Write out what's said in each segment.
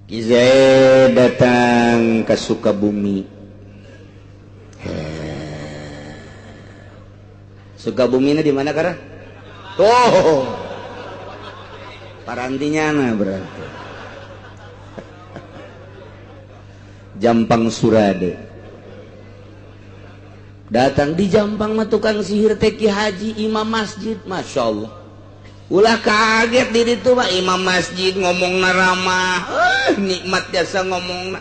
Ki Zaid datang ke Sukabumi. Sukabumi ini di mana kara? Oh, parantinya nah berarti. Jampang Surade. Datang di Jampang mah tukang sihir teh Ki Haji imam masjid, masya Allah. Ulah kaget di ditu mah imam masjid ngomongna ramah, nikmat jasa ngomongna.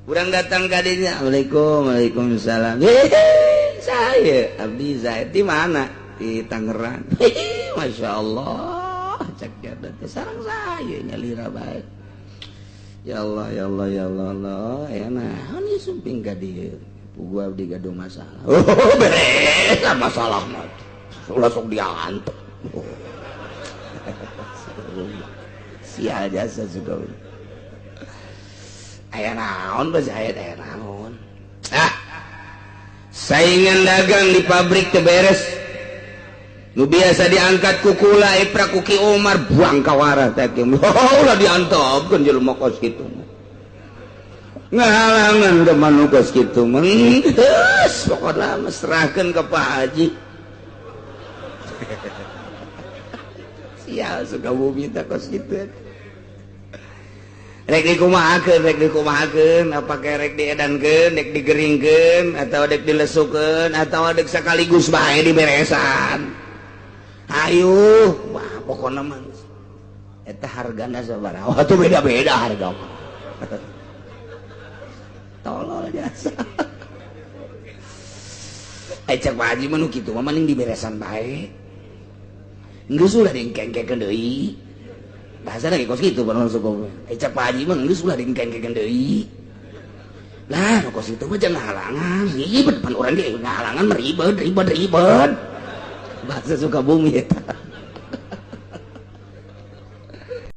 Urang datang ka dinya, Assalamualaikum, waalaikumsalam. Hehehe, saya abdi Zaid di mana? Di Tangerang. Hehehe, masya Allah, cek teh sareng saya nyalira bae. Ya Allah, ya Allah, ya Allah, Allah. Ya nah, ini sumping ka dieu. Pugu abdi gaduh masalah. Oh, beres masalah mah. Ulah sok diantep. Oh. Sial jasa juga. Aya naon bae aya naon. Ah. Saingan dagang di pabrik teu beres. Nu biasa diangkat ku kula iprak ku Ki Umar buang kawara teh. Oh, ulah diantepkeun jelema kos kitu. Ngahalangan deman nu kos kitu mah. Geus pokona mah serahkeun ka Pak Haji. Sial Sukabumi teh kos kitu. Rek dikumahakeun, rek dikumahakeun, apakah rek diedankeun, rek digeringkeun, atau rek dilesukeun, atau rek sekaligus bae diberesan. Ayo, wah pokona mah eta hargana sabaraha? Wah, tuh beda-beda harga mah. Tolol jasa. Cek Pak Haji mah nu kitu mah mending diberesan bae. Geus ulah diengkengkeun deui. Bahasa lagi kos kitu pan masuk kowe. Cek Pak Haji mah geus ulah diengkengkeun deui. Lah, nu kos kitu mah jangan halangan. Ribet pan urang ge ngahalangan mah ribet, ribet, ribet. Bahasa Sukabumi eta.